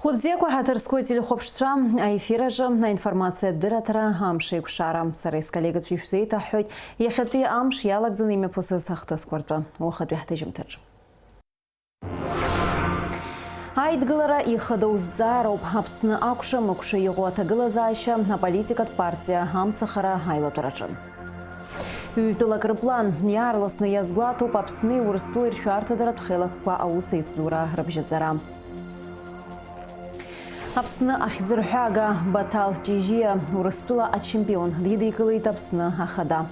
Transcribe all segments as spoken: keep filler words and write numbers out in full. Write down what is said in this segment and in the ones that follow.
Хәлыбзиақәа, ҳаҭыр зқәу ателехәаԥшцәа, аефир аҿы аинформациатә дырраҭара Амш еиқәшара. Сара исколлегацәа ишәзеиҭаҳҳәоит иахьатәи амш иалагӡаны имҩаԥысыз ахҭысқәа ртәы уахатәи ҳҭыжьымҭаҿы. Аидгылара ихадоу зҵаароуп. Аԥсны акәша-мыкәша иҟоу аҭагылазаашьа аполитикатә партиа амцахара аилатәараҿы. Ҩ-тәылак рыплан. Иаарласны иазгәаҭоуп Аԥсни Урыстәылеи ршәарҭадаратә хеилакқәа аус еицзура рыбжьаҵара. Аԥсны ахьӡырҳәага Баҭал Ҷыжьиа Урыстәыла ачемпион дидикылеит Аԥсны Ахада.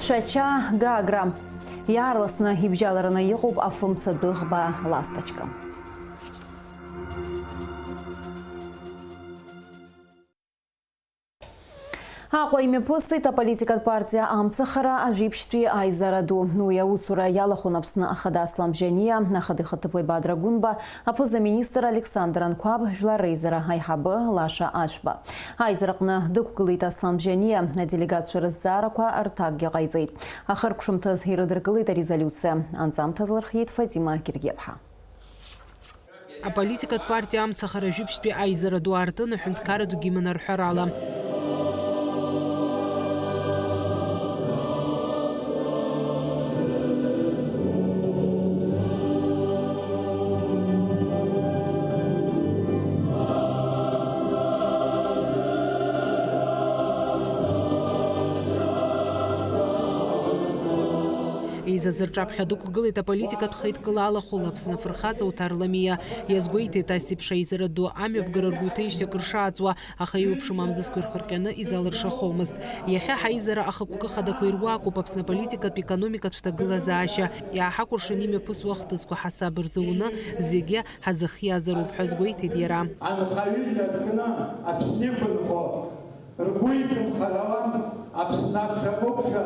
Шәача Гагра. Иаарласны ибжьалараны иҟоуп афымцадәыӷба Ласточка. Аҟәа имҩаԥысит аполитикатә партиа Амцахара ажәибжьтәи аизара ду. Уи аусура иалахәын Аԥсны Ахада Аслан Бжьаниа, Ахада ихаҭыԥуаҩ Бадра Гәынба, аԥыза-министр Александр Анқәаб, жәлар реизара аиҳабы Лаша Ашәба. Аизараҟны дықәгылеит Аслан Бжьаниа, аделегатцәа рызҵаарақәа рҭакгьы ҟаиҵеит. Ахыркәшамҭаз ирыдыркылеит арезолиуциа. Анҵамҭа азлырхиеит Фатима Гергиаԥҳа. Аполитикатә партиа Амцахара жәибжьтәи аизара ду аартын аҳәынҭқарратә гимн арҳәарала. Еизаз рҿаԥхьа дықәгылеит аполитикатә хеидкыла алахәыла Аԥсны афырхаҵа Уҭар Ламиа. Иазгәеиҭеит, ас еиԥш аизара ду амҩаԥгара ргәы иҭеижьҭеи акыр шааҵуа, аха еиуеиԥшым амзызқәа ирхырҟьаны изалыршахомызт. Иахьа ҳаизара ахықәкы хадақәа ируакуп Аԥсны аполитикатә, економикатә ҭагылазаашьа. Иааҳакәыршан имҩаԥысуа ахҭысқәа ҳасаб рзуны зегьы ҳазыхиазароуп ҳәа азгәеиҭеит иара. Анхаҩы инаркны Аԥсны иқәынхо, ргәы иҭынхар ауан Аԥсны аԥхьа-мықәшәа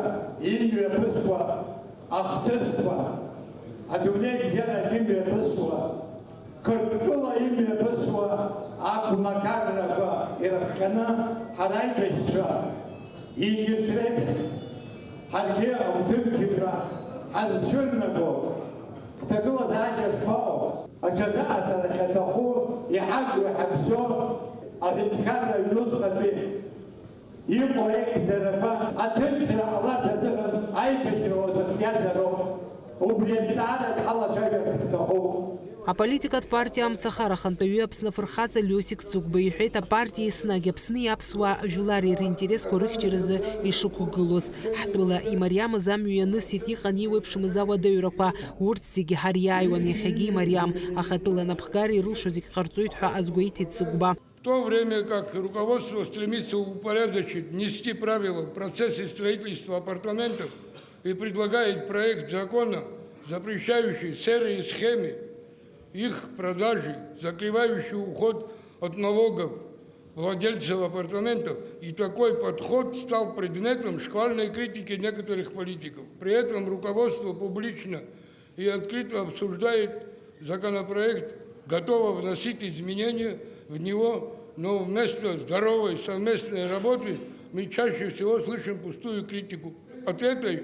имҩаԥысуа ахҭысқәа, адунеи бжьарак имҩаԥысуа, Қырҭтәыла имҩаԥысуа агәмақаррақәа ирыхҟьаны ҳара аибашьцәа, егьырҭ реиԥш ҳаргьы агәҭынчымра ҳазцәырнаго, ҳҭагылазаашьа шԥаҟоу? Аҽазыҟаҵара ахьаҭаху, иҳагу, иҳагӡо аҳәынҭқарра аҩнуҵҟатәи иҟоу аихьӡарақәа аҭынчра ҟаларц азыҳәан аибашьра уазыхиазароуп. Убри азҵаара ҳалацәажәарц ҳҭахуп. Аполитикатә партиа Амцахара ахантәаҩы Аԥсны афырхаҵа Лиосик Цыгәба иҳәеит, апартиа еснагь Аԥсни аԥсуаа жәлари ринтересқәа рыхьчаразы ишықәгылоз. Ҳтәыла имариамыз амҩа ианысит, иҟан иуеиԥшымыз ауадаҩрақәа, урҭ зегьы ҳариааиуан, иахьагьы имариам, аха атәыла анапхгара ирылшо зегь ҟарҵоит ҳәа азгәеиҭеит Цыгәба. В то время как руководство стремится упорядочить, внести правила в процессе строительства апартаментов и предлагает проект закона, запрещающий серые схемы, их продажи, закрывающий уход от налогов владельцев апартаментов, и такой подход стал предметом шквальной критики некоторых политиков. При этом руководство публично и открыто обсуждает законопроект, готово вносить изменения в него, но вместо здоровой совместной работы мы чаще всего слышим пустую критику. От этой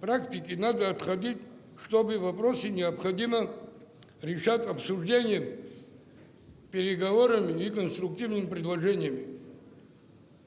практики надо отходить, чтобы вопросы необходимо решать обсуждением, переговорами и конструктивными предложениями.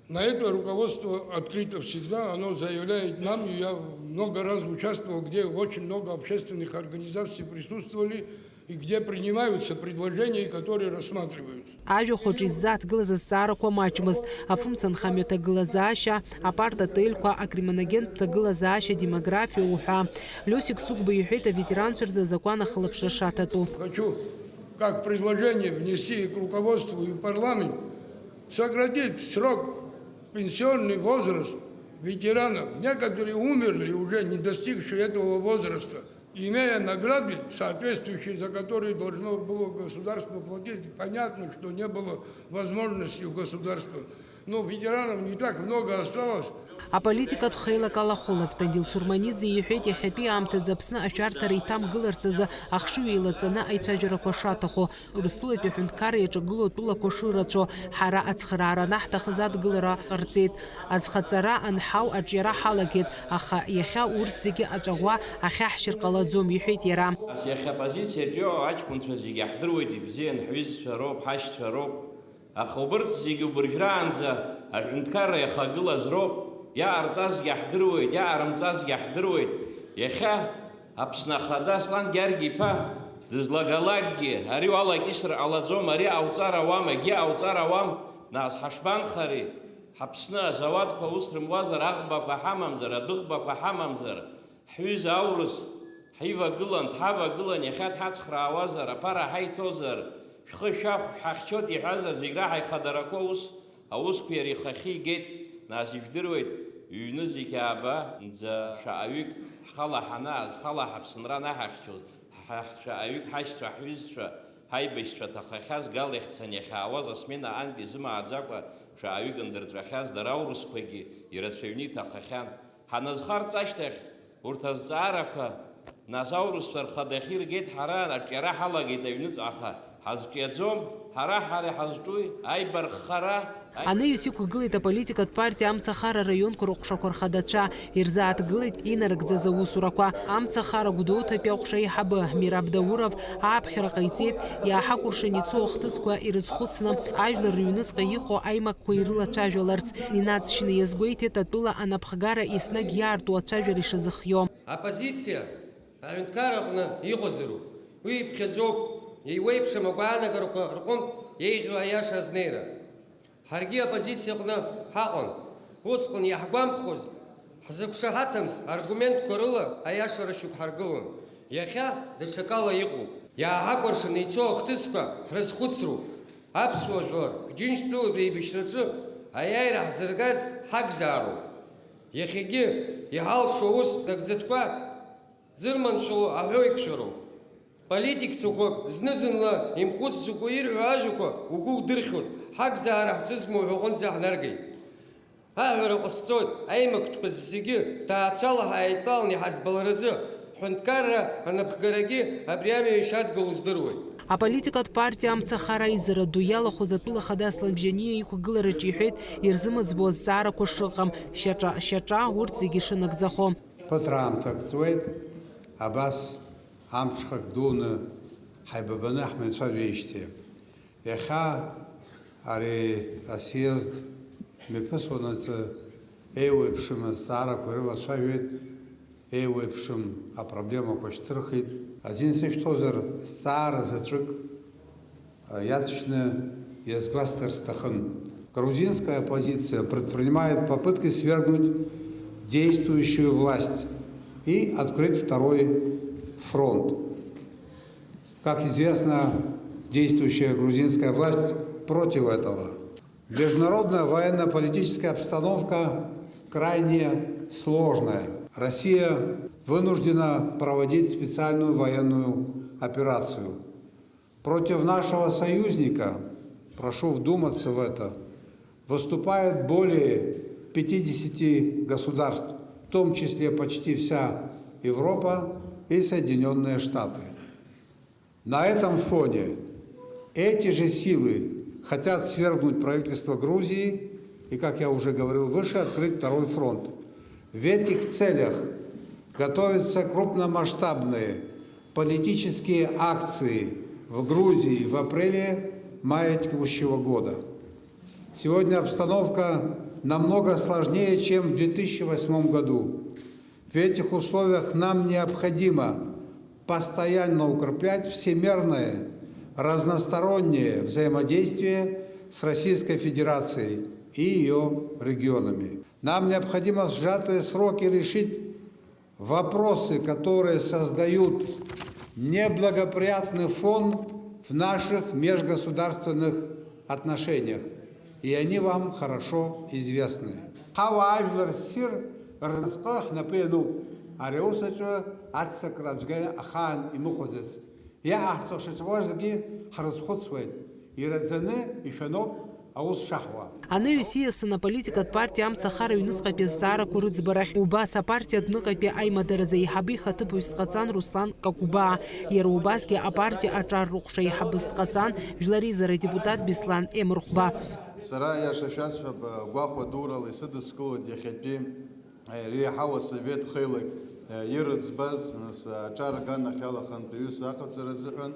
На это руководство открыто всегда, оно заявляет нам, и я много раз участвовал, где очень много общественных организаций присутствовали, и где принимаются предложения, которые рассматриваются. Ажәахәаҿы иззааҭгылаз азҵаарақәа маҷмызт, афымца анхамҩа ҭагылазаашьа, апарт отельқәа, акриминогентә ҭагылазаашьа, демографиа уҳәа. Лиосик Цыгәба иҳәеит, аветеранцәа рзы азакәан ахылаԥшра шаҭатәу. Хочу, как предложение, внести и к руководству, и в парламент, сократить срок, пенсионный возраст ветеранов. Некоторые умерли, уже не достигшие этого возраста, имея награды соответствующие, за которые должно было государство платить. Понятно, что не было возможности у государства. Но ветеранов не так много осталось. Аполитикатә хеилак алахәыла Автандил Сурманиӡе иҳәеит, иахьатәи аамҭазы Аԥсны ашәарҭара иҭамгыларц азы ахшыҩ еилаҵаны аицәажәарақәа шаҭаху. Урыстәылатәи аҳәынҭқарра иаҿагылоу атәылақәа шырацәоу, ҳара ацхыраара анаҳҭахыз адгылара ҟарҵеит. Азхаҵара анҳау аҿиара ҳалагеит, аха иахьа урҭ зегьы аҵәаӷәа ахьаҳшьыр ҟалаӡом, иҳәеит иара. Ас иахьа апозициаҿ иҟоу аҷкәынцәа зегьы иаҳдыруеит, ибзиан, ҳҩызцәа роуп, ҳашьцәа роуп. Аха убырҭ зегьы убыржәраанӡа аҳәынҭқарра иахагылаз роуп, иҟарҵазгьы ҳдыруеит, иҟарымҵазгьы ҳдыруеит. Иахьа Аԥсны Ахада Аслан Гьаргь-иԥа дызлагалакгьы, ари уалакьысыр ҟалаӡом, ари ҟауҵар ауам, егьи ҟауҵар ауам, нас ҳашԥанхари? Ҳаԥсны азауадқәа ус рымуазар, аӷбақәа ҳамамзар, адәыӷбақәа ҳамамзар, ҳҩыза аурыс ҳивагылан, дҳавагылан, иахьа дҳацхраауазар, аԥара ҳаиҭозар, шәхы шәахә, шәҳахьчоит иҳәазар, зегь раҳа ихадарақәа ус аусқәа иара ихахьы игеит, нас ижәдыруеит, ҩны зегь ааба, нӡа шаҟаҩык ҳхала ҳанаа, ҳхала ҳаԥсынра анаҳахьчоз, ҳа-, ҳ-, шаҟаҩык ҳашьцәа, ҳҩызцәа, ҳаибашьцәа ҭахахьаз Гал иахьцан иахьаауаз асмена аҟынтә изымааӡакәа шаҟаҩык ндырҵәахьаз, дара аурысқәагьы ирацәаҩны иҭахахьан. Ҳаназхарҵ ашьҭахь, урҭ азҵаарақәа, нас аурысцәа рхадахь иргеит, ҳара аҿиара ҳалагеит аҩныҵҟа, аха ҳазҿиаӡом, ҳара, ҳара иҳазҿуи, аибарххара, аи- Анаҩс иқәгылеит аполитикатә партиа Амцахара араионқәа рыҟәшақәа рхадацәа, ирзааҭгылеит инарыгӡаз аусурақәа. Амцахара Гәдоуҭатәи аҟәша аиҳабы Мираб Дауров ааԥхьара ҟаиҵеит, иааҳакәыршан ицо ахҭысқәа ирызхәыцны, ажәлар рыҩныҵҟа иҟоу аимак Қәа ирылацәажәаларц инаҵшьны иазгәеиҭеит атәыла анапхгара еснагь иаарту ацәажәара ишазыхио. Аппозициа аҳәынҭқарра аҟны иҟазароуп. Уи иԥхьаӡоуп, еиуеиԥшым агәаанагарақәа рҟынтә еиӷьу аиаша азнеира. Ҳаргьы аоппозициа аҟны ҳаҟан. Усҟан иаҳгәамԥхоз, ҳзықәшаҳаҭымз аргументқәа рыла аиашара шьоук ҳаргылон. Иахьа даҽакала иҟоуп. Иааҳакәыршаны ицо ахҭысқәа ҳрызхәыцроуп. Аԥсуа жәлар Џьынџьтәылатә еибашьраҿы аиааира ҳзыргаз ҳакзаароуп. Иахьагьы иҳалшо ус нагӡатәқәа зырманшәало аҳәоит шәароуп. Политикцәақәак зны-зынла имхәыцӡакәа ирҳәо ажәақәа угәы удырхьоит, ҳакзаара ҳцәызмуа ҳәа уҟынӡа ҳнаргеит. Аҳәара ҟасҵоит, аимактәқәа зегьы ҭаацәала ҳаидтәаланы иҳазбаларазы, ҳҳәынҭқарра анапхгарагьы абри амҩа ишадгылоу здыруеит. Аполитикатә партиа Амцахара аизара ду иалахәыз атәыла хада Аслан Бжьаниа иқәгылараҿы иҳәеит, ирзымыӡбо азҵаарақәа шыҟам, шьаҿа-шьаҿа урҭ зегьы шынагӡахо. Ԥыҭраамҭак ҵуеит, абас амҽхак дуны ҳаибабаны ҳмеицәажәеижьҭеи. Иахьа ари асиезд мҩаԥысуанаҵы еиуеиԥшым азҵаарақәа ирылацәажәеит, еиуеиԥшым апроблемақәа шьҭырхит. Азин сышәҭозар, зҵаара заҵәык, а, иаҵшьны иазгәасҭар сҭахын. Грузинская оппозиция предпринимает попытки свергнуть действующую власть и открыть второй фронт. Как известно, действующая грузинская власть против этого. Международная военно-политическая обстановка крайне сложная. Россия вынуждена проводить специальную военную операцию. Против нашего союзника, прошу вдуматься в это, выступает более пятидесяти государств, в том числе почти вся Европа и Соединённые Штаты. На этом фоне эти же силы хотят свергнуть правительство Грузии и, как я уже говорил выше, открыть второй фронт. В этих целях готовятся крупномасштабные политические акции в Грузии в апреле-мае текущего года. Сегодня обстановка намного сложнее, чем в две тысячи восьмом году. В этих условиях нам необходимо постоянно укреплять всемерное разностороннее взаимодействие с Российской Федерацией и её регионами. Нам необходимо в сжатые сроки решить вопросы, которые создают неблагоприятный фон в наших межгосударственных отношениях, и они вам хорошо известны. Ҳауаажәлар ссир рразҟы ҳнапы иануп. Ари аус аҿы аццакра аӡәгьы ахаан имыхәаӡац. Иаҳаҳҵо шаҵәуазгьы ҳрызхәыцуеит. Ираӡаны ишәаноуп. Аус шаҳуа. Анаҩс ииасын аполитикатә партиа Амцахара аҩныҵҟатәи азҵаарақәа рыӡбарахь. Убас апартиа адәныҟатәи аимадаразы аиҳабы ихаҭыԥуаҩс дҟаҵан Руслан Какәбаа. Иара убасгьы апартиа аҿар рыҟәша аиҳабыс дҟаҵан Жәлар реизара адепутат Беслан Емырхәба. Сара, иаша шәасҳәап, гәахәа дурала исыдыскылоит иахьатәи реиҳау асовет хеилак ирыӡбаз, нас, аҿар аганахьала ахантәаҩыс аҟаҵара азыҳәан.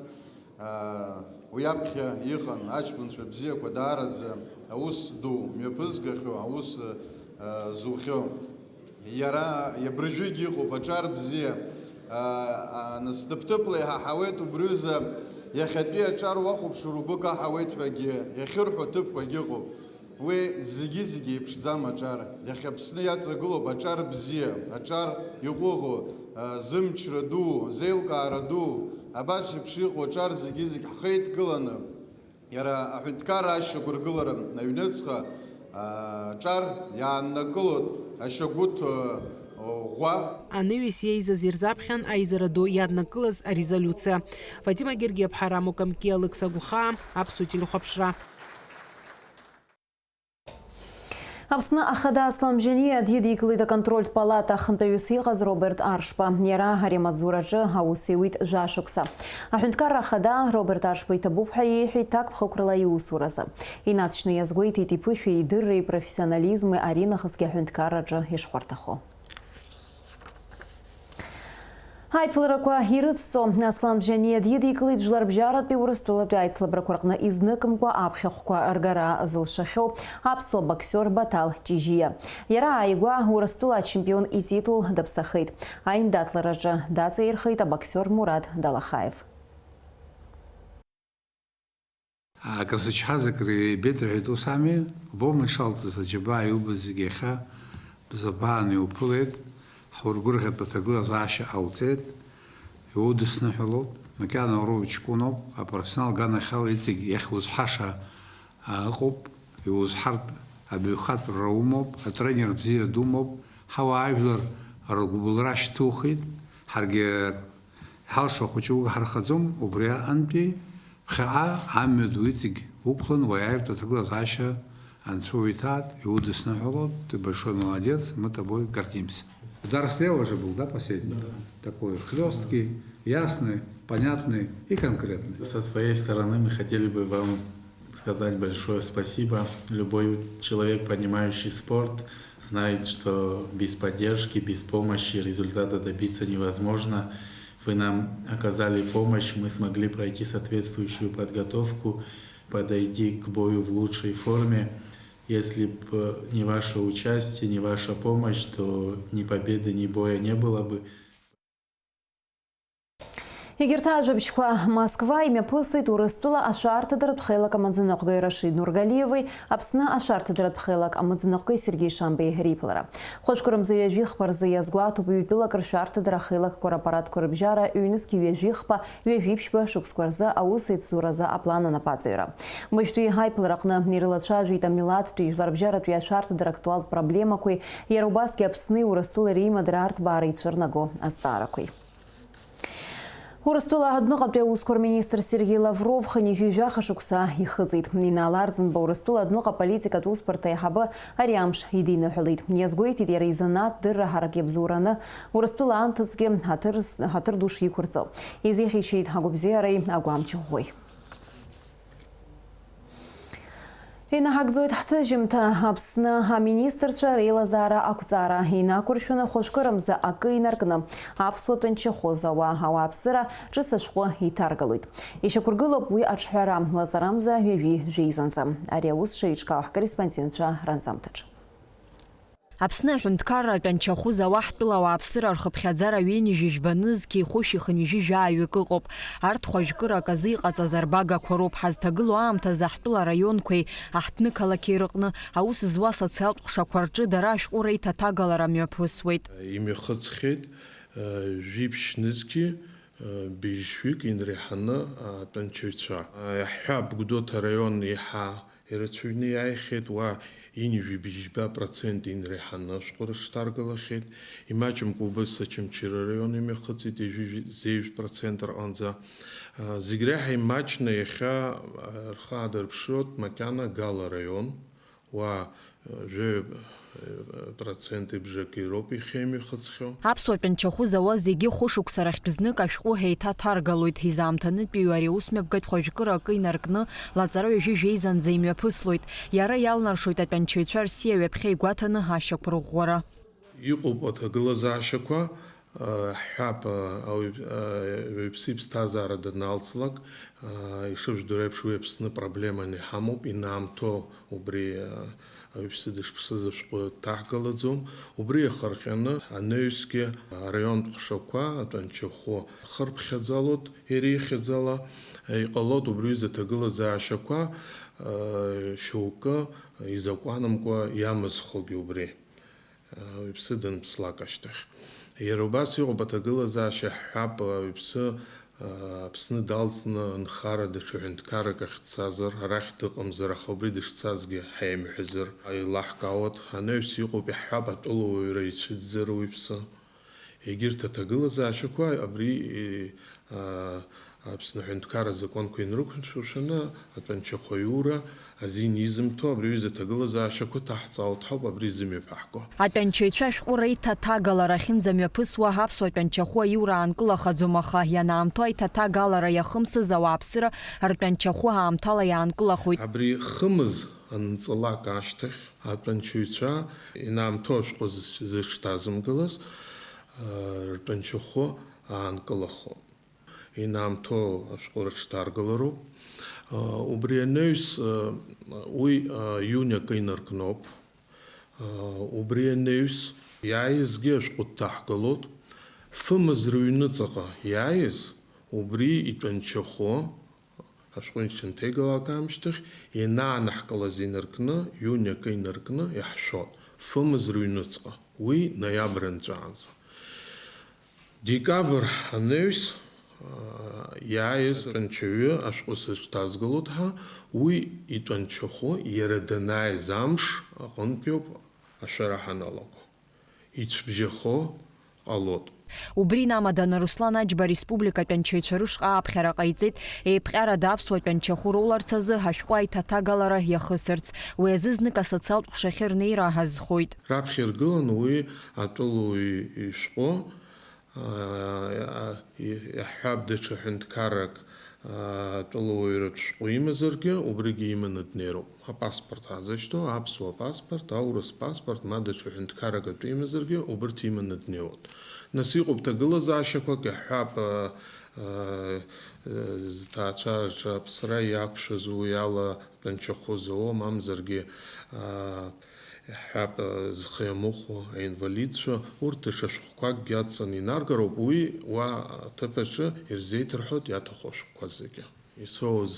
Уи аԥхьа иҟан аҷкәынцәа бзиақәа, даараӡа аус ду мҩаԥызгахьоу, аус зухьоу. Иара абыржәгьы иҟоуп, аҿар бзиа. Нас ҭыԥ-ҭыԥла иҳаҳауеит, убри аҩыза иахьатәи аҿар уахәаԥшыр угәы каҳауеит ҳәагьы иахьырҳәо ҭыԥқәагьы ыҟоуп. Уи зегьы-зегьы еиԥшӡам аҿар. Иахьа Аԥсны иаҵагылоуп аҿар бзиа, аҿар иҟәыӷоу, а, зымчра ду, зеилкаара ду, абас еиԥш иҟоу аҿар зегьы-зегь ҳхеидкыланы, иара аҳәынҭқарра ашьақәыргылара аҩныҵҟа, а, аҿар иааннакылоит ашьагәыҭ, а, ӷәӷәа. Анаҩс иеизаз ирзаԥхьан аизара ду иаднакылаз арезолиуциа. Фатима Гергиаԥҳа, Рамо Камкиа, Алықьса Гәхаа, Аԥсуа телехәаԥшра. Аԥсны Ахада Аслан Бжьаниа дидикылеит аконтрольтә палата ахантәаҩыс иҟаз Роберт Аршба. Иара ари амаҵзураҿы аус иуит жәашықәса. Аҳәынҭқарра Ахада Роберт Аршба иҭабуп ҳәа иеиҳәеит ҭакԥхықәрала иусуразы. Инаҵшьны иазгәеиҭеит иԥышәеи идырреи, ипрофессионализми аринахысгьы аҳәынҭқарраҿы ишхәарҭахо. Аиԥыларақәа ирыцҵо Аслан Бжьаниа дидикылеит Жәларбжьаратәи Урыстәылатәи аицлабрақәа рҟны изныкымкәа аԥхьахәқәа ргара зылшахьоу аԥсуа боксиор Баҭал Ҷыжьиа. Иара ааигәа Урыстәыла ачемпион ититул даԥсахеит. Аиндаҭлараҿы даҵаирхеит абоксиор Мурад Далахаев. Акрызычҳаз акры ибеит рҳәеит, ус ами, убома ишалҵыз, аџьабаа иубаз зегьы иахьа бзабааны иуԥылеит, ҳургәырӷьатәы аҭагылазаашьа ҟауҵеит, иудысныҳәалоуп, макьана уара уҷкәыноуп, апрофессионал аганахьала иҵегь иахьузҳаша, а, ыҟоуп, иузҳартә абаҩхатәрра умоуп, атренер бзиа думоуп, ҳауаа ажәлар ргәыбылра шьҭухит, ҳаргьы ҳалшо ахәыҷы угҳархаӡом, убри аҟынтәи Ԥхьаҟа амҩа ду иҵегь уқәлан, уи аиртә аҭагылазаашьа анцәа уиҭаат, иудысныҳәалоит, ты большой молодец, мы тобой гордимся. Удар слева же был, да, последний? Да. Такой хлёсткий, ясный, понятный и конкретный. Со своей стороны мы хотели бы вам сказать большое спасибо. Любой человек, понимающий спорт, знает, что без поддержки, без помощи результата добиться невозможно. Вы нам оказали помощь, мы смогли пройти соответствующую подготовку, подойти к бою в лучшей форме. Если б не ваше участие, не ваша помощь, то ни победы, ни боя не было бы. Егьырҭ ажәабжьқәа. Москва имҩаԥысит Урыстәыла ашәарҭадаратә хеилак амаӡаныҟәгаҩ Рашид Нургалиеви Аԥсны ашәарҭадаратә хеилак амаӡаныҟәгаҩ Сергеи Шамбеи реиԥылара. Хәажәкырамза ҩажәихԥа рзы иазгәаҭоуп ҩтәылак ршәарҭадара ахеилакқәа раппаратқәа рыбжьара ҩнызқь ҩажәихԥа, ҩажәиԥшьба шықәсқәа рзы аус еицзуразы аплан анапаҵаҩра. Мыжәтәи аиԥылараҟны ирылацәажәеит амилаҭтәи жәларбжьаратәи ашәарҭадара актуалтә проблемақәеи, иара убасгьы Аԥсни Урыстәылеи реимадара арҭбаара ицәырнаго азҵаарақәеи. Урыстәыла адәныҟатәи аусқәа рминистр Сергеи Лавров хынҩажәи жәаха шықәса ихыҵит. Инал Арӡынба Урыстәыла адәныҟа аполитикатә усбарҭа аиҳабы ари амш идиныҳәалеит. Иазгәеиҭеит, иара изанааҭ дырра ҳарак иабзоураны Урыстәыла анҭыҵгьы ҳаҭыр, ҳаҭыр ду шиқәырҵо. Изихьчеит агәабзиареи агәамч ӷәӷәеи. Инаҳагӡоит ҳҭыжьымҭа. Аԥсны аминистрцәа реилазаара ақәҵара инақәыршәаны, хәажәкырамза акы инаркны, аԥсуа тәанчахәы зауа ауааԥсыра ҿыц ашәҟәы иҭаргалоит. Ишьақәыргылоуп уи аҿҳәара, лаҵарамза ҩажәи жәеизанӡа. Ари аус шеиҿкаау ҳкорреспондентцәа ранҵамҭаҿ. Аԥсны аҳәынҭқарра атәанчахәы зауа ҳтәыла ауааԥсыра рхыԥхьаӡара ҩынҩажәи жәба нызқьи хәышәи хынҩажәи жәаҩык ыҟоуп. Арҭ хәажәкырак азы иҟаҵаз арбагақәа роуп. Ҳазҭагылоу аамҭазы ҳтәыла араионқәеи аҳҭнықалақьи рыҟны аус зуа асоциалтә ҟәшақәа рҿы дара ашәҟәы реиҭаҭагалара мҩаԥысуеит. Имҩахыҵхьеит, э, жәиԥшь нызқьи, э, быжьҩык инреиҳаны атәанчаҩцәа. Э, иаҳҳәап, Гәдоуҭа араион еиҳа ирацәаҩны иааихьеит, уа ҩынҩажәи быжьба процент инреиҳаны ашәҟәы рышҭаргалахьеит. Имаҷымкәа убыс Очамчыра араион имҩахыҵит, ҩажәи зеижә процент рҟынӡа. Зегь реиҳа имаҷны иахьа рхы аадырԥшроуп макьана Гала араион, уа жәаҩа процент ибжак ироуп иахьа имҩахыҵхьоу. Аԥсуа тәанчахәы зауа зегьы хәышықәса рахьтә знык ашәҟәы еиҭа ҭаргалоит, изаамҭанытәиу ари аусмҩаԥгатә хәажәкыра акы инаркны, лаҵара ҩажәи жәеизанӡа имҩаԥыслоит. Иара иалнаршоит атәанчаҩцәа рсиа ҩаԥхьа игәаҭаны ашьақәырӷәӷәара. Иҟоуп аҭагылазаашьақәа, ҳҳәап, ауаҩ-, ауаҩԥсы иԥсҭазаара даналҵлак, ишыжәдыруа еиԥш, уи Аԥсны проблеманы иҳамоуп, инаамҭоу убри, ауаҩԥсы дышԥсыз ашәҟәы дҭаҳгалаӡом. Убри иахырҟьаны анаҩсгьы араионтә ҟәшақәа атәанчахәы хырԥхьаӡалоит, ирихьӡала. Иҟалоит убри аҩыза аҭагылазаашьақәа, шьоукы изакәанымкәа иамызхогьы убри. Ауаҩԥсы данԥслак ашьҭахь. Иара убас иҟоуп аҭагылазаашьа, ҳҳәап, ауаҩԥсы, Аԥсны далҵны нхара даҽа ҳәынҭқаррак ахь дцазар, арахь дыҟамзар, аха убри дышцазгьы ҳаимҳәазар, еилаҳкаауеит. Анаҩс иҟоуп, иаҳҳәап, атәылауаҩра ицәыӡзар уаҩԥсы. Егьырҭ аҭагылазаашьақәа абри, а, Аԥсны аҳәынҭқарра азакәанқәа инрықәыршәаны, атәанчахәы аиура азин изымҭо абри аҩыза аҭагылазаашьақәа ҭаҳҵаауеит ҳәа ауп абри зымҩаԥаҳго. Атәанчаҩцәа ашәҟәы реиҭаҭагалара ахьынӡамҩаԥысуа аԥсуа тәанчахәы аиура аанкылахаӡом, аха ианаамҭоу аиҭаҭагалара иахымсыз ауааԥсыра ртәанчахәы аамҭала иаанкылахоит. Абри хымыз анҵалак ашьҭахь, атәанчаҩцәа инаамҭоу ашәҟәы зыҽ-, зыҽҭазымгалаз, а, ртәанчахәы аанкылахоит. Инаамҭоу ашәҟәы рыҽҭаргалароуп. Убри анаҩс, уи иуни акы инаркноуп. Убри анаҩс иааизгьы ашәҟәы дҭаҳгалоит. Фымз рыҩныҵаҟа иааиз, убри итәанчахәы, ашәҟәы иҽынҭеигалак аамышьҭахь, ианаанаҳкылаз инаркны, иуни акы инаркны иаҳшәоит. Фымз рыҩныҵҟа, уи ноиабр нҵәаанӡа. Декабр анаҩс, аа, иааиз тәанчаҩы ашәҟәы сыҽҭазгалоит ҳәа, уи итәанчахәы иара данааиз амш аҟынтәиоуп ашәара ҳаналаго. Ицәбжьахо ҟалоит. Убри инамаданы Руслан Аџьба ареспубликатә анчаҩцәа рышҟа ааԥхьара ҟаиҵеит, еиԥҟьарада аԥсуа тәанчахәы роуларц азы ҳашәҟәы аиҭаҭагалара иахысырц. Уи азы знык асоциалтә ҟәшахьы рнеира азхоит. Раԥхьа иргыланы уи атәылауаҩ ишәҟәы, аа, иаҳҳәап, даҽа ҳәынҭқаррак, аа, атәылауаҩратә шәҟәы имазаргьы, убригьы иманы днеироуп. Апаспорт ҳазышьҭоу, аԥсуа паспорт, аурыс паспорт, ма даҽа ҳәынҭқаррак атәы имазаргьы, убырҭ иманы днеиуеит. Нас иҟоуп ҭагылазаашьақәак, иаҳҳәап, аа, аа, зҭаацәараҿы аԥсра иақәшәаз уи ала тәанчахәы зауа, мамзаргьы, аа, иаҳҳәап, зхы иамыхәо аинвалидцәа, урҭ даҽа шәҟәқәакгьы адҵаны инаргароуп, уи уа аҭыԥ аҿы ирзеиҭарҳәоит иаҭаху ашәҟәқәа зегьы. Исоуз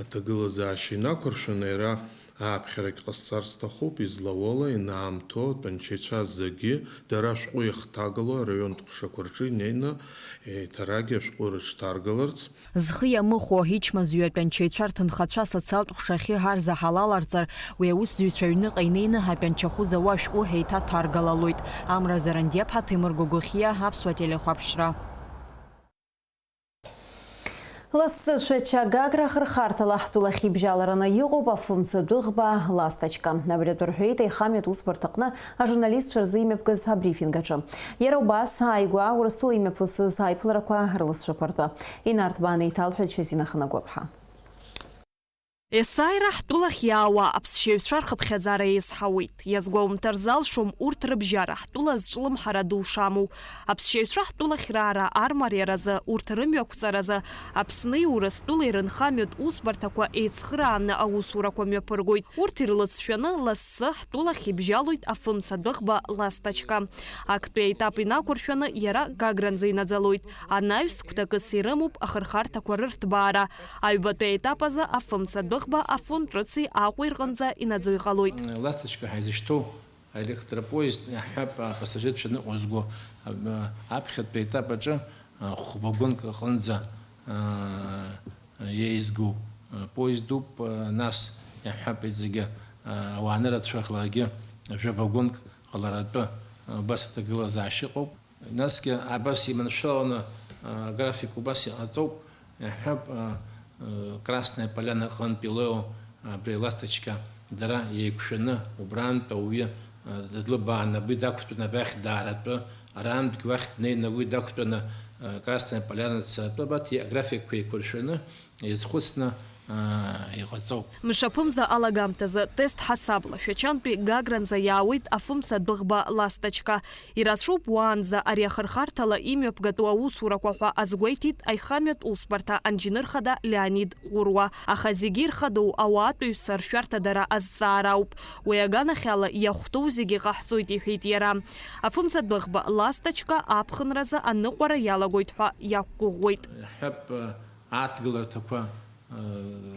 аҭагылазаашьа инақәыршәаны иара ааԥхьарагь ҟасҵар сҭахуп, излауала, инаамҭоу атәанчаҩцәа зегьы дара ашәҟәы иахҭагало араионтә ҟәшақәа рҿы инеины еиҭарагьы ашәҟәы рыҽҭаргаларц. Зхы иамыхәо, ичмазаҩу атәанчаҩцәа рҭынхацәа асоциалтә ҟәшахьы ҳарзаҳалаларҵар, уи аусзуҩцәа аҩныҟа инеины атәанчахәы зауа ашәҟәы ҳеиҭаҭаргалалоит. Амра Зарандиаԥҳа, Ҭемыр Гогохиа, Аԥсуа телехәаԥшра. Лассы Шәача Гагра ахырхарҭала ҳтәылахь ибжьалараны иҟоуп афымца дәыӷба Ласточка. Абри атәы рҳәеит аихамҩатә усбарҭаҟны ажурналистцәа рзы имҩаԥгаз абрифинг аҿы. Иара убас ааигәа Урыстәыла имҩаԥысыз аиԥыларақәа рлызшәақәа ртәы. Инарҭбааны иҭалҳәеит Шьазина Ханагәаԥҳа. Есааира ҳтәылахь иаауа аԥсшьаҩцәа рхыԥхьаӡара еизҳауеит. Иазгәоумҭар залшом урҭ рыбжьара ҳтәыла зҿлымҳара ду шамоу. Аԥсшьаҩцәа ҳтәылахь раара армариаразы, урҭ рымҩақәҵаразы Аԥсни Урыстәылеи рынхамҩатә усбарҭақәа еицхырааны аусурақәа мҩаԥыргоит. Урҭ ирлыҵшәаны лассы ҳтәылахь ибжьалоит афымца дәыӷба Ласточка. Актәи аетап инақәыршәаны иара Гагранӡа инаӡалоит. Анаҩс гәҭакыс ирымоуп ахырхарҭақәа рырҭбаара. Аҩбатәи аетап азы афымца дәыӷба Афон ҿыци Аҟәеи рҟынӡа инаӡо иҟалоит. Ласточка ҳәа изышьҭоу аелектропоезд иаҳҳәап, апассажирцәа ныҟәызго, а, аԥхьатәи аетап аҿы, а, хә-вагонк аҟынӡа, а, еизгоу, а, поездуп, а, нас иаҳҳәап, зегьы, а, ауаа анырацәаӷьлакгьы жәа-вагонк ҟаларатәы, а, убас аҭагылазаашьа ыҟоуп. Насгьы абас иманшәаланы, а, аграфик убас иҟаҵоуп, Иаҳҳәап, а, а, Красная Поляна аҟынтә илеиуа абри Ласточка дара еиқәшәаны, убрантә ауаҩы, а, длыбааны, абри дақәтәаны абахь дааратәы, арантәгь уахь днеины уи дақәтәаны, а, Красная Поляна дцаратәы, абарҭ аграфикқәа еиқәыршәаны, иазхәыцны, аа, иҟаҵоуп. Мшаԥымза алагамҭазы тест ҳасабла Шәачантәи Гагранӡа иаауеит афымца адәыӷба Ласточка. Ирацәоуп уаанӡа ари ахырхарҭала имҩаԥгатәу аусурақәа ҳәа азгәеиҭеит аихамҩатә усбарҭа анџьныр хада Леонид Ҟәыруа. Аха зегьы ирхадоу ауаатәыҩса ршәарҭадара азҵаара ауп. Уи аганахьала иахәҭоу зегьы ҟаҳҵоит, иҳәеит иара. Афымца адәыӷба Ласточка аԥхынразы аныҟәара иалагоит ҳәа иақәгәыӷуеит. Иаҳҳәап, Аҭгыларҭақәа, э,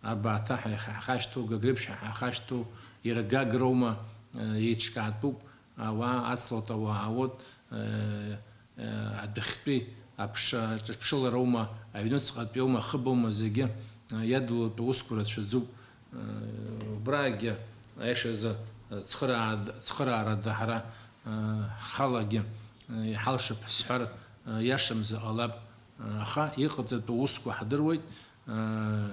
Арбаҭа ҳәа иаҳа-, ҳахашҭу, Гагреиԥш ҳәа ҳахашҭу, иара Гагроума, э, еиҿкаатәуп, ауаа ацлоит, ауаа аауеит, э, э, адәахьтәи аԥша-, ҿыԥшылароума, аҩнуҵҟатәиоума, ахыбоума, зегьы, э, иадулатәу усқәа рацәаӡоуп. Э, убраагьы, аиашазы, э, цхыраа-, цхыраарада ҳара, э, ҳхалагьы, э, иҳалшап ҳәа сҳәар, э, иашамзар ҟалап. Аха иҟаҵатәу усқәа ҳдыруеит, э,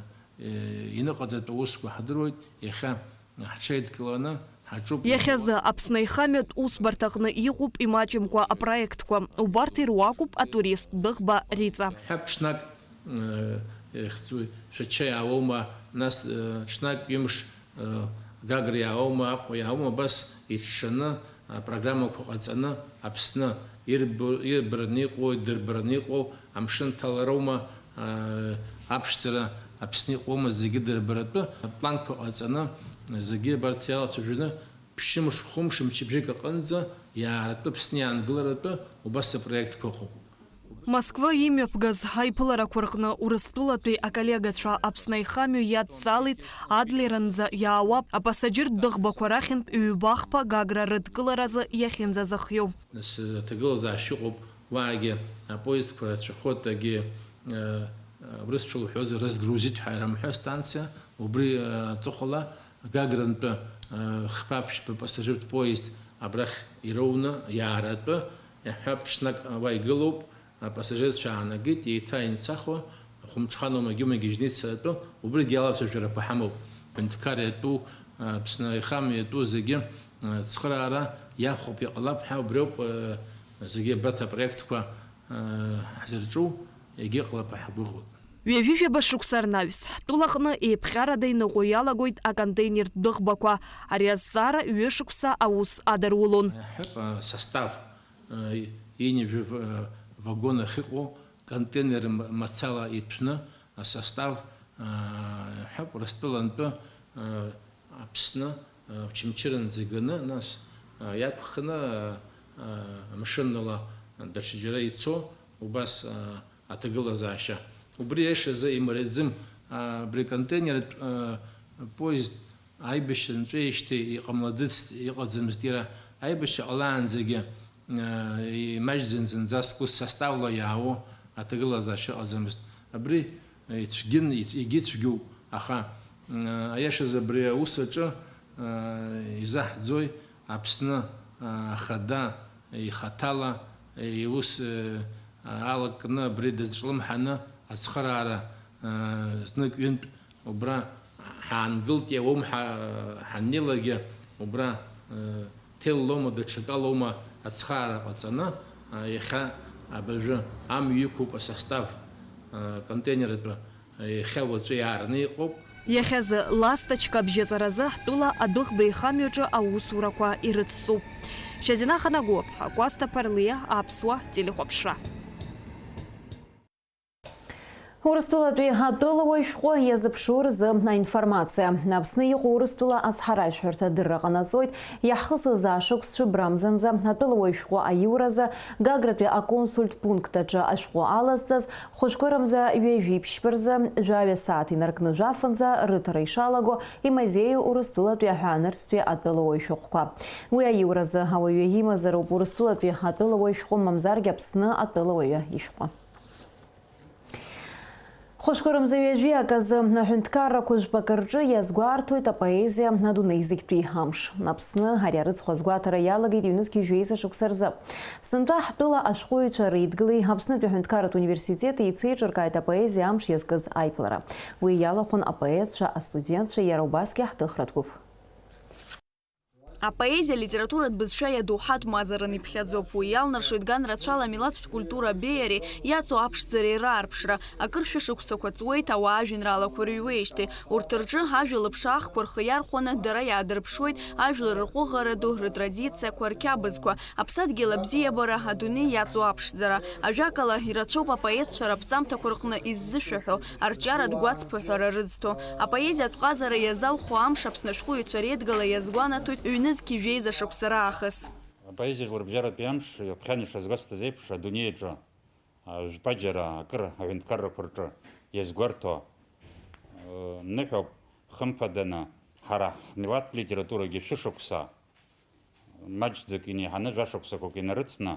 иныҟаҵатәу усқәа ҳдыруеит, иахьа ҳҽеидкыланы ҳаҿуп. Иахьазы Аԥсны аихамҩатә усбарҭаҟны иҟоуп имаҷымкәа апроектқәа, убарҭ ируакуп атурист дәыӷба Риҵа. Ҳәап ҽнак, э, ихьӡуи, Шәача иаауоума, нас, э, ҽнак ҩымш Гагра иааума, Аҟәа иааума, абас иҽҽаны, апрограммақәа ҟаҵаны, Аԥсны ирбо-, ирбараны иҟоу, идырбараны иҟоу, амшын ҭалароума, аԥшӡара Аԥсны иҟоума, зегьы дырбаратәы апланқәа ҟаҵаны, зегьы абарҭ иалацәажәаны, ԥшьымш, хәымш, мчыбжьык аҟынӡа иааратәы Аԥсны иаангыларатәы убас апроектқәа ыҟоуп. Москва имҩаԥгаз аиԥыларақәа рҟны Урыстәылатәи аколлегацәа Аԥсны аихамҩа иадҵалеит Адлеранӡа иаауа апассаџьыртә дәыӷбақәа рахьынтә ҩба-хԥа Гагра рыдкыларазы иахьынӡазыхиоу. Нас, аҭагылазаашьа ыҟоуп, уаагьы апоездқәа рацәахоит, агьи, э, э, урысшәа уҳәозар, разгрузить ҳәа ирымҳәо астанциа, убри, э, аҵыхәала Гагрантәы, э, хԥа-ԥшьба пассажиртә поезд абрахь ироуны иааратәы, иаҳҳәап, ҽнак уа игылоуп, апассажирцәа аанагеит, еиҭа имцахуа, ахәымҽхан оумагьы-оумагьы гьежьны ицаратәы, убригьы алацәажәарақәа ҳамоуп. Аҳәынҭқар иатәу, Аԥсны аихамҩа иатәу зегьы, а, цхыраара иахәап, иҟалап ҳәа, убриоуп, а, зегьы абарҭ апроектқәа, а, ҳзырҿу, егьыҟалап ҳәа ҳгәыӷуеит. Ҩажәижәаба шықәса рнаҩс, ҳтәылаҟны еиԥҟьарада иныҟәо иалагоит аконтейнертә дәыӷбақәа. Ари азҵаара ҩышықәса аус адарулон. Ҳәа, а, состав, а, ҩынҩажәа в-, а, вагон ахьыҟоу контейнер м-, мацала иҭәны асостав, а, ҳәа, Урыстәылантәы, а, Аԥсны, а, Очамчыранӡа иганы, нас, а, иақәхны, а, а, амшынала даҽаџьара ицо, убас, а, аҭагылазаашьа. Убри аиашазы имариаӡым, а, абри аконтейнертә, а, поезд аибашьра нҵәеижьҭеи иҟамлаӡыцт, иҟаӡамызт иара. Аибашьра ҟалаанӡагьы, а, имаҷӡан зынӡаск ус составла иаауа аҭагылазаашьа ыҟаӡамызт. Абри ицәгьын, ицә-, егьи цәгьоуп, аха, а, аиашазы абри аус аҿы, а, изаҳӡои Аԥсны, а, Ахада ихаҭала, а, иус, а, алакны абри дазҿлымҳаны ацхыраара, а, знык-ҩынтә убра ҳаангылт, иауам ҳа-, ҳаннеилагьы убра, а, ҭеллома, даҽакалоума ацхыраара ҟаҵаны, а, иахьа абыржәы амҩа иқәуп асостав, а, контейнертәы. Иахьа уаҵәы иаараны иҟоуп. Иахьазы Ласточка абжьаҵаразы ҳтәыла адәыӷба еихамҩаҿы аусурақәа ирыцҵуп. Шьазина Ханаглыаԥҳа, Кәасҭа Ԥарлиа, Аԥсуа телехәаԥшра. Урыстәылатәи атәылауаҩ шәҟәы иазыԥшу рзы аинформациа. Аԥсны иҟоу Урыстәыла ацҳаражәҳәарҭа адырра ҟанаҵоит, иаҳхысыз ашықәс цәыббра амзанӡа атәылауаҩ шәҟәы аиуразы Гагратәи аконсультә пункт аҿы ашәҟәы алазҵаз хәышәкырамза ҩажәи ԥшьба рзы, жәаҩа сааҭ инаркны жәафынӡа рыҭара ишалаго, имазеиу Урыстәылатәи аҳәаанырцәтәи атәылауаҩ шәҟәқәа. Уи аиуразы ауаҩы имазароуп Урыстәылатәи атәылауаҩ шәҟәы, мамзаргьы Аԥсны атәылауаҩы ишәҟәы. Хәышәқәа рымза ҩажәи аказы аҳәынҭқаррақәа жәпакы рҿы иазгәарҭоит апоезиа адунеи зегьтәи амш. Аԥсны ари арыцхә азгәаҭара иалагеит ҩнызқьи жәеиза шықәса рзы. Сынтәа ҳтәыла ашәҟәыҩҩцәа реидгылеи Аԥснытәи аҳәынҭқарратә университети еицеиҿыркааит апоезиа амш иазкыз аиԥылара. Уи иалахәын апоетцәа, астудентцәа, иара убасгьы ҳҭыхратә гәыԥ. Апоезиа алитературатә бызшәа иадоуҳатә мазаран иԥхьаӡоуп. Уи иалнаршоит ган рацәала амилаҭтә культура абеиареи иаҵоу аԥшӡареи раарԥшра, акыр шәышықәсақәа ҵуеит ауаа ажәеинраалақәа рыҩуеижьҭеи. Урҭ рҿы ажәа лыԥшаахқәа рхы иархәаны дара иаадырԥшуеит ажәлар рҟәыӷара ду, рытрадициақәа, рқьабзқәа. Аԥсадгьыл абзиабара, адунеи иаҵоу аԥшӡара. Ажәакала, ирацәоуп апоетцәа раԥҵамҭақәа рҟны иззышәаҳәо, арҿиаратә гәацԥыҳәара рызҭо. Апоезиатә ҟазара иазалху амш Аԥсны ашәҟәыҩҩцәа реидгыла иазгәанаҭоит ҩнызқьи жәеиза шықәса раахыс. Апоезиа жәларбжьаратәи амш, ҩаԥхьан ишазгәасҭаз еиԥш, адунеи аҿы, а, жәпаџьара акыр аҳәынҭқаррақәа рҿы иазгәарҭо, э, ныҳәоуп, хымԥаданы, ҳара ҳмилаҭтә литературагьы шәышықәса маҷӡак инеиҳаны, жәашықәсақәак инарыцны,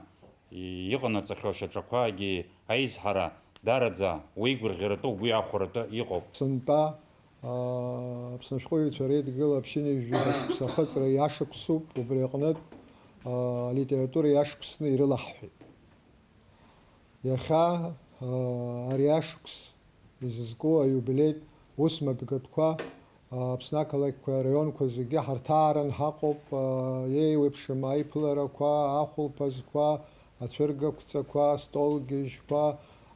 и-, иҟанаҵахьоу шьаҿақәагьы аизҳара даараӡа уеигәырӷьаратәы, угәы иахәаратәы иҟоуп. Сынтәа, аа, Аԥсны ашәҟәыҩҩцәа реидгыла ԥшьынҩажәи жәаба шықәса ахыҵра иашықәсуп, убри аҟнытә, аа, алитература иашықәсны ирылаҳҳәеит. Иахьа, аа, ари ашықәс изызку аиубилеитә ус мҩаԥгатәқәа, аа, Аԥсны ақалақьқәеи араионқәа зегьы ҳарҭааран ҳаҟоуп, аа, еиуеиԥшым аиԥыларақәа, ахәылԥазқәа, ацәыргақәҵақәа, астолгьежьқәа,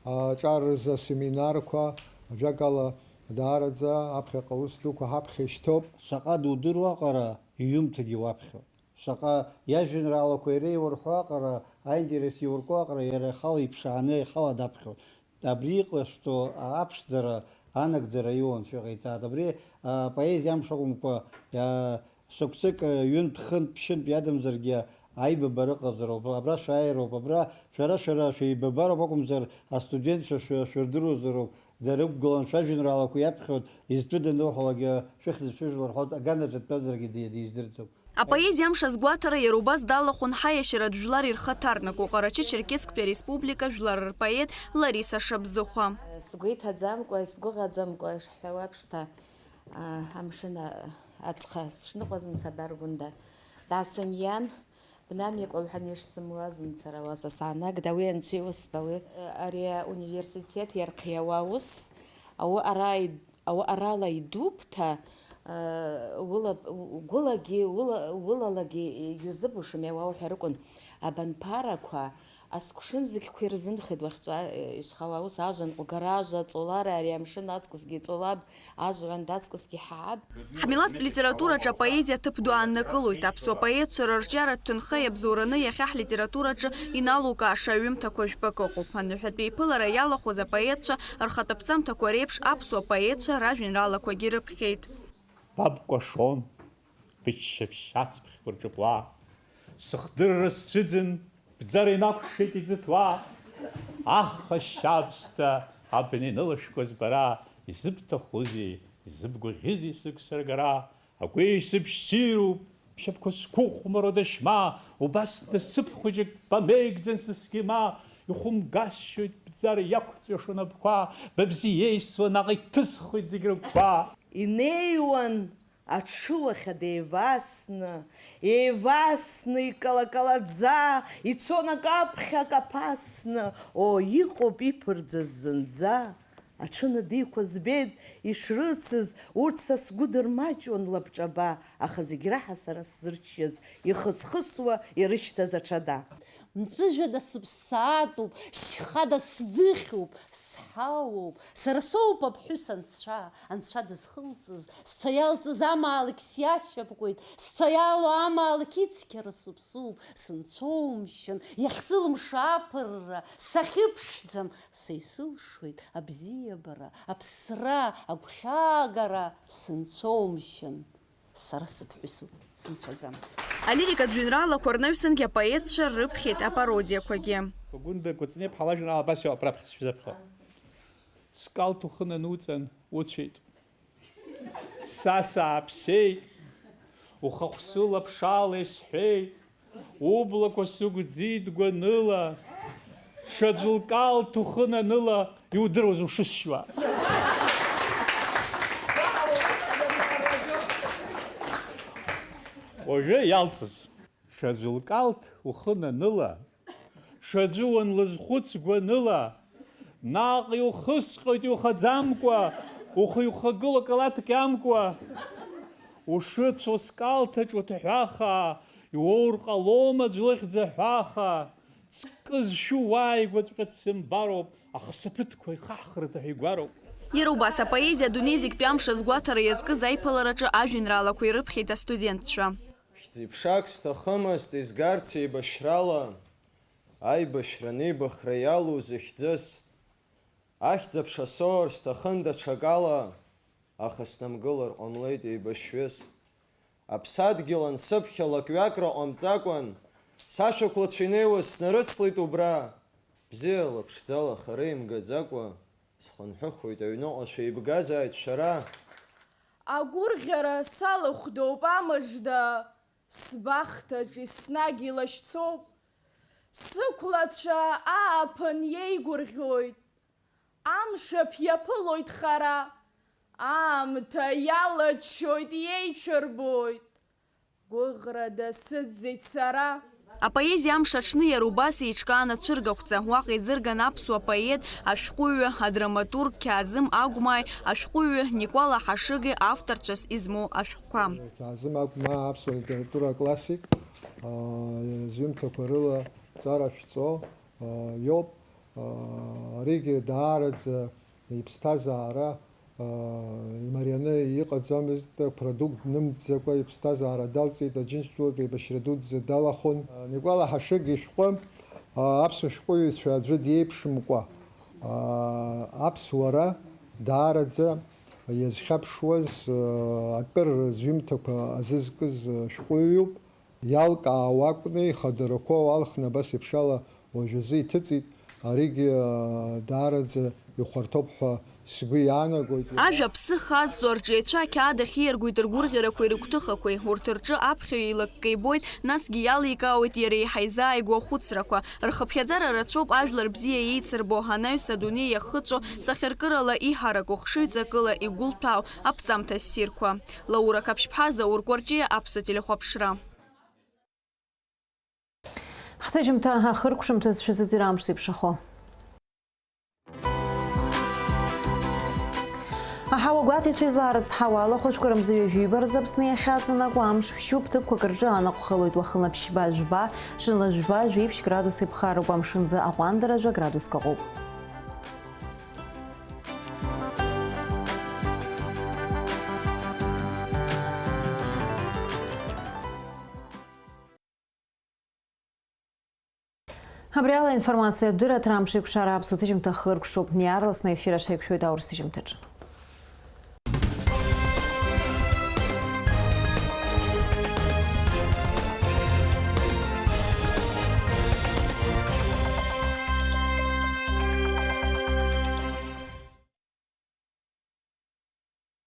аҿар рзы асеминарқәа, ажәакала, даараӡа аԥхьаҟа аус дуқәа ҳаԥхьа ишьҭоуп. Шаҟа дудыруа аҟара иҩымҭагьы уаԥхьоит. Шаҟа иажәеинраалақәа иреиуа рҳәо аҟара, аинтерес иурку аҟара иара ихала иԥшааны ихала даԥхьоит. Абри иҟашәҵо аԥшӡара анагӡара иуан шәыҟаиҵааит. Абри апоезиа амш акәымкәа, а, шықәсык, ҩынтә, хынтә, ԥшьынтә иадамзаргьы аибабара ыҟазароуп. Абра шәааироуп, абра шәара, шәара шәеибабароуп акәымзар, астудентцәа шәы-, шәырдыруазароуп. Дарықәгылан шәажәеинраалақәа иаԥхьоит, изтәы дануҳәалак, шәыхьӡ шәыжәлар ҳәа аганаҿ дтәазаргьы ди-, диздырӡом. Апоезиа амш азгәаҭара иара убас далахәын ҳаиашьаратә жәлар ирхаҭарнаку Ҟарачы-Черкессктәи ареспублика жәлар рпоет Лариса Шабзыхәа. Сгәы иҭаӡамкәа, исгәыӷаӡамкәа ишҳәауа аԥшҭа, а, амшын, а, аҵха сшныҟәазын, Сабар Гәында даасыниан, бнамҩақәа уҳәан ишсымуаз мцара уаса саанагт, ауи анцәа иусҭа, уи, ари ауниверситет иархиауа аус, ауаара ид-, ауаарала идуп ҭа, э, ула-, гәылагьы, ула-, улалагьы иузыбушами, ауаа уҳәарыкәын, абанԥарақәа, асқәшын зегьқәа ирзынхеит уахьцәа, э, ишхауа аус, ажанҟәгара, ажа ҵолара, ари амшын аҵкысгьы иҵолаб, ажәҩан аҵкысгьы иҳааб. Ҳмилаҭтә литератураҿы апоезиа ҭыԥ ду ааннакылоит. Аԥсуа поетцәа рырҿиаратә ҭынха иабзоураны иахьа ҳлитератураҿы иналукааша аҩымҭақәа жәпакы ыҟоуп. Аныҳәатәи еиԥылара иалахәыз апоетцәа рхатәы ԥҵамҭақәа реиԥш аԥсуа поетцәа ражәеинраалақәагьы рыԥхьеит. Баб кәашон, быччаԥшь ацԥхьқәа рҿы куа, сыхдырра сцәыӡын, бӡара инақәшеит иӡыҭуа. Аха шьабсҭа абна инылашәкуаз бара, изыбҭахузеи, изыбгәаӷьызеи сыгәцаргара? Агәеисыбжь ссируп, бшьапқәа сқәыхәмаруа дашьма, убас насыԥ хәыҷык бамеигӡан са сгьы ма, ихәымгасшьоит бӡара иақәҵәиашо напқәа, ба бзиа еисуа наҟ иҭысхуеит зегь рыгәқәа. Инеиуан аҽы уахьада еивасны, еивасны, икалакалаӡа, ицон акы аԥхьа, акы аԥасны, о, иҟоуп иԥырӡаз зынӡа. Аҽы надиқәа збеит ишрыцыз, урҭ са сгәы дырмаҷуан лабҿаба, аха зегь раҳа сара сзырччаз, ихысхысуа ирышьҭаз аҽада. Мҵәыжәҩада сыԥсаатәуп, шьхада сӡыхьуп, сҳауоуп, сара соуп аԥҳәыс анцәа, анцәа дызхылҵыз, сцәа иалҵыз амаалықь сиашьапкуеит, сцәа иалоу амаалықь ицқьара сыԥсуп, сынцәоумшьын, иахьсылымшо аԥырра, сахьыԥшӡам, са исылшоит абзиабара, аԥсра, агәхьаагара, сынцәоумшьын. Сара сыԥҳәысуп, сынцәаӡам. Алирикатә жәеинраалақәа рнаҩсангьы апоетцәа рыԥхьеит апародиақәагьы. Гәында Кәыҵниаԥҳа лажәеинраала абас иоуп, раԥхьа сшәзаԥхьо. Скалҭ ухы нануҵан, уцәеит. Са сааԥсеит, ухахә сылаԥшаала исҳәеит, Ублақәа сыгәӡит гәаныла, ҽаӡә лкалҭ ухы наныла, иудыруаз ушысшьуа. Уажәы иалҵыз. Ҽаӡә лкалҭ ухы наныла, ҽаӡәы уанлызхәыц гәаныла, наҟ иухысҟьоит иухаӡамкәа, ухы иухагыло калаҭк иамкуа. Ушыцәо скалҭаҿ уҭаҳәаха, иуоур ҟалома аӡә лыхьӡ аҳәаха? Ҵкы зшәу уааигәаҵәҟьа дсымбароуп, ахсаԥыҭқәа ихаҳхырҭа ҳәа игәароуп. Иара убас апоезиа адунеи зегьтәи амш азгәаҭара иазкыз аиԥылараҿы ажәеинраалақәа ирыԥхьеит астудентцәа. Хьӡи-ԥшак сҭахымызт изгарц еибашьрала, аибашьра анеибахра иалоу зыхьӡыз. Ахьӡ-аԥша соур сҭахын даҽакала, аха снамгылар ҟамлеит еибашьҩыс. Аԥсадгьыл ансыԥхьа лакҩакра ҟамҵакәан, сашәақәлацәа инеиуаз снарыцлеит убра. Бзиала, ԥшӡала, хара имгаӡакәа, схынҳәыхуеит аҩныҟа шәеибгазааит шәара. Агәырӷьара салыхәдоуп амыжда, сбахҭаҿ еснагь илашьцоуп. Сықәлацәа ааԥын иеигәырӷьоит, амш аԥ иаԥылоит хара, аамҭа иалаччоит, иеиҽырбоит. Гәыӷрада сыӡӡеит сара. Апоезиа амш аҽны иара убас еиҿкаан ацәыргақәҵа. Уаҟа иӡырган аԥсуа поет, ашәҟәыҩҩы, адраматург Қьаазым Агәмааи ашәҟәыҩҩы Никәала Ҳашыги авторцәас измоу ашәҟәқәа. Қьаазым Агәмаа аԥсуа литература аклассик, аа, зҩымҭақәа рыла ҵара шәҵо, аа, иоуп. Аа, аригьы даараӡа иԥсҭазаара, аа, имарианы иҟаӡамызт, продукт нымҵӡакәа иԥсҭазаара далҵит, Аџьынџьтәылатә еибашьра дуӡӡа далахәын. Никәала Ҳашыг ишәҟәы, аа, аԥсуа шәҟәыҩҩцәа аӡәы диеиԥшымкәа, аа, аԥсуара даараӡа иазхьаԥшуаз, аа, акыр зҩымҭақәа азызкыз шәҟәыҩҩуп. Иалкаауа акәны ихадарақәа уалхны абас еиԥш ала уажәазы иҭыҵит, аригьы, аа, даараӡа ихәарҭоуп ҳәа сгәы иаанагоит. Ажәа аԥсы хазҵо арҿиаҩцәа ақьаад ахь ииаргоит ргәырӷьарақәеи рыгәҭыхақәеи, урҭ рҿы аԥхьаҩ еилакка ибоит, насгьы иаликаауеит иара еиҳа изааигәоу ахәыцрақәа. Рхыԥхьаӡара рацәоуп ажәлар бзиа еицырбо, анаҩс адунеи иахыҵәо, сахьаркырала иҳараку, хшыҩҵакыла игәылҭәаау аԥҵамҭа ссирқәа. Лаура Қаԥшьԥҳа, Заур Кәарҷиа, Аԥсуа телехәаԥшра. Ҳҭыжьымҭа ахыркәшамҭаз шәазыӡырҩ амш зеиԥшрахо. Аҳауа гәаҭеицәа излаарыцҳауа ала, хәажәкырамза ҩажәиба рзы Аԥсны иахьаҵанакуа амш ԥшьуп, ҭыԥқәак рҿы анаҟә халоит, уахынла ԥшьба-жәба, ҽынла жәба-жәиԥшь градус еиԥхароуп, амшынӡы аҟәандара жәа градуск аҟоуп. Абри ала аинформациатә дырраҭара амш еиқәшара аԥсуа ҭыжьымҭа хыркәшоуп. Иаарласны аефир аҿы ҳаиқәшәоит аурыс ҭыжьымҭаҿы.